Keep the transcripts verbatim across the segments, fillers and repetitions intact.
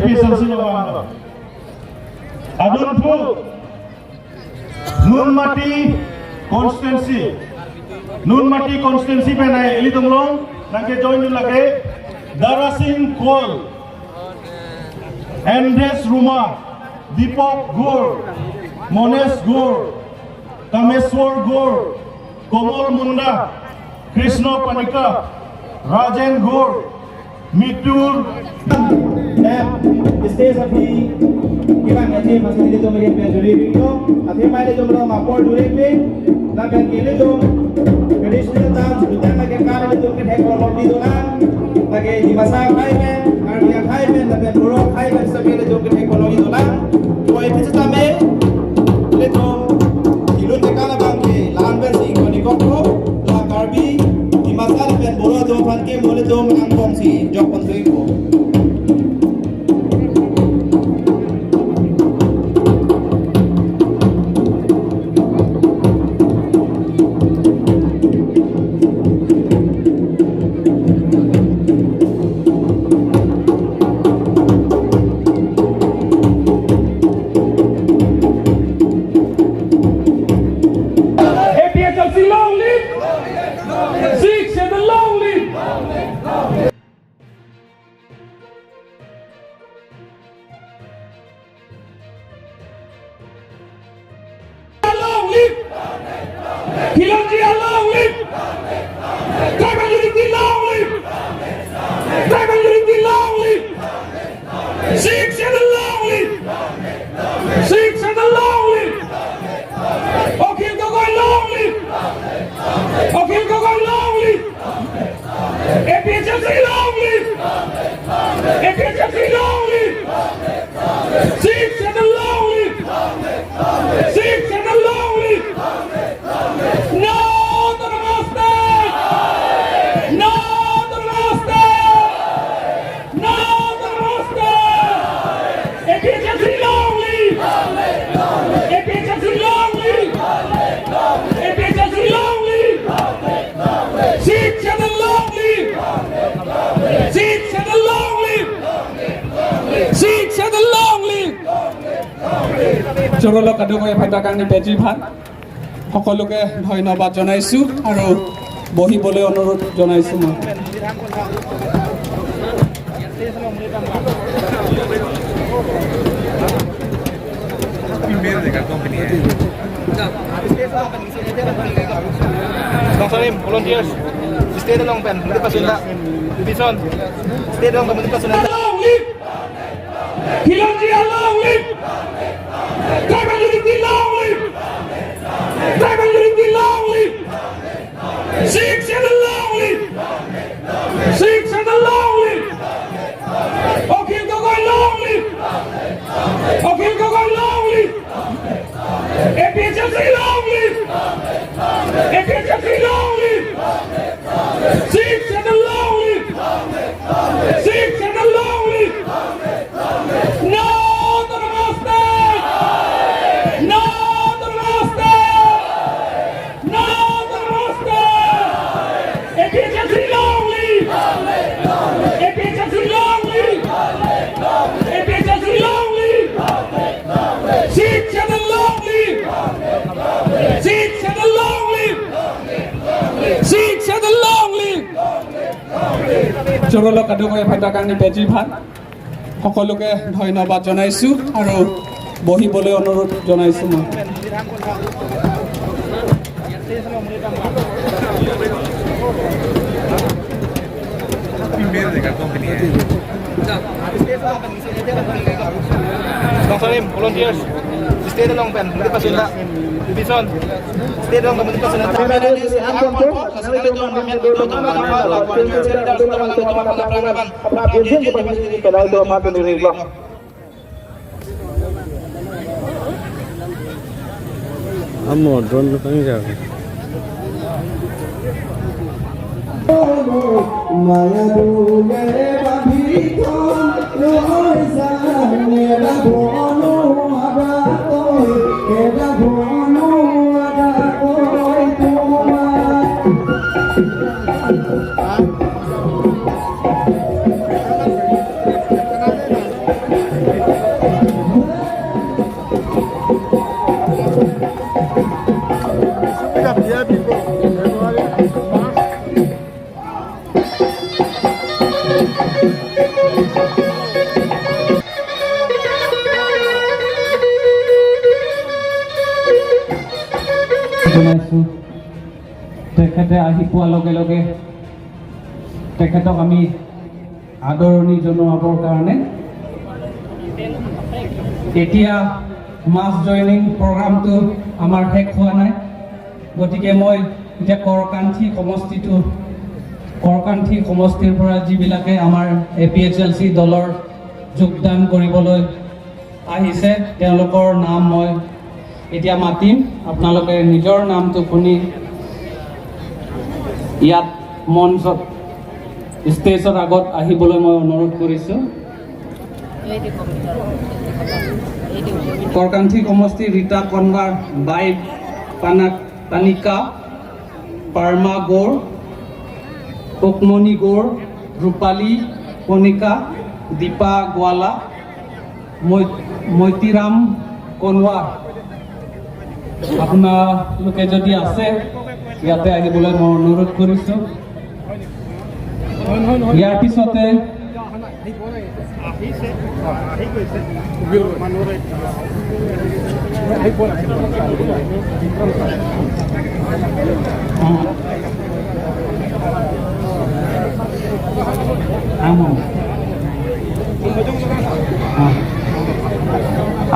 P S L C lo bang. Adun pu Nunmati constituency. Nunmati constituency pen nai ilitum along nangkejoin dun lake Darasing Kol, Andres Ruma, Deepak Gour, Monesh Gour, Kameswar Gour, Komol Munda, Krishna Panikar, Rajen Gour, Mitur. Em, stage aphi kevang aje masi ilitum ke pen juri ring lo, athema ilitum lo mapor juri pen, lapen ke ilitum traditional dance, jutang lake kan ilitum kethek kolong di dolang, lake Dimasa akhai pen, Karbi akhai pen, lapen Boro akhai pen, sabi ilitum kethek kolong di dolang. Koi phi sitame, ilitum ilun ke kala bang ke, lan pen si ingkoni kokpo, la Karbi, Dimasa lapen Boro atum aphan ke mo ilitum angbong si jok pon tuipo. A P H L C long live! Sixth Schedule long live! Long live! Khilonjia long live! Tribal unity long live! Tribal unity long live! Sixth Schedule long live! Sixth Schedule long live! Akhil Gogoi long live! Akhil Gogoi long live! A P H L C long live! A P H L C long live! Sixth Schedule long live! Sixth Schedule long live! No to the master! No to the master! No to the master! A P H L C long live! A P H L C long live! A P H L C long live! Sixth Schedule long live! Sixth Schedule long live! Sixth Schedule long live! Chorolo kadokave aphan ta kangni peji aphan সকলোকে ধন্যবাদ জনাইছো আৰু বহিবলৈ অনুৰোধ জনাইছো মই। Bangsarim, volunteers, stage along pen, mungkin pasunta. Division, stage along pen, mungkin pasunta. Long live! Khilonjia long live! Tribal unity long live! Tribal unity long live! Sixth Schedule long live! Sixth Schedule long live! Akhil Gogoi long live! Akhil Gogoi long live! A P H L C long live! A P H L C long live! Sixth Schedule long live! Sixth Schedule long live! No to the master! No to the master! No to the master! A P H L C long live! A P H L C long live! A P H L C long live! Sixth Schedule long live! Sixth Schedule long live! Sixth Schedule long live! Chorolo kadokave aphan ta kangni peji aphan সকলোকে ধন্যবাদ জনাইছো আৰু বহিবলৈ অনুৰোধ জনাইছো মই। Bangsarim, volunteers, stage along pen, mungkin pasunta. Division, stage along pen, mungkin pasunta. Amo drone lo kang jaga. জনাইছো। তেখেতে আহি পোৱাৰ লগে লগে তেখেতক আমি আদৰণি জনোৱাবৰ কাৰণে এতিয়া মাছ জইনিং প্ৰগ্ৰামটো আমাৰ শেষ হোৱা নাই। গতিকে মই এতিয়া কৰকান্থী সমষ্টিটো, কৰকান্থী সমষ্টিৰ পৰা যিবিলাকে আমাৰ এ পি এইচ এল চি দলৰ যোগদান কৰিবলৈ আহিছে, তেওঁলোকৰ নাম মই এতিয়া মাতিম। আপোনালোকে নিজৰ নামটো শুনি ইয়াত মঞ্চত, ষ্টেজৰ আগত আহিবলৈ মই অনুৰোধ কৰিছো। কৰকান্থী সমষ্টি ৰীতা কনৱাৰ, বাই পানাক, পানিকা, পাৰ্মা গৌৰ, পকমণি গৌৰ, ৰূপালী কণিকা, দীপা গোৱালা, মই-, মৈতিৰাম কনৱাৰ। আপোনালোকে যদি আছে, ইয়াতে আহিবলৈ মই অনুৰোধ কৰিছো। ইয়াৰ পিছতে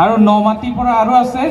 আৰু নমাটিৰ পৰা আৰু আছে।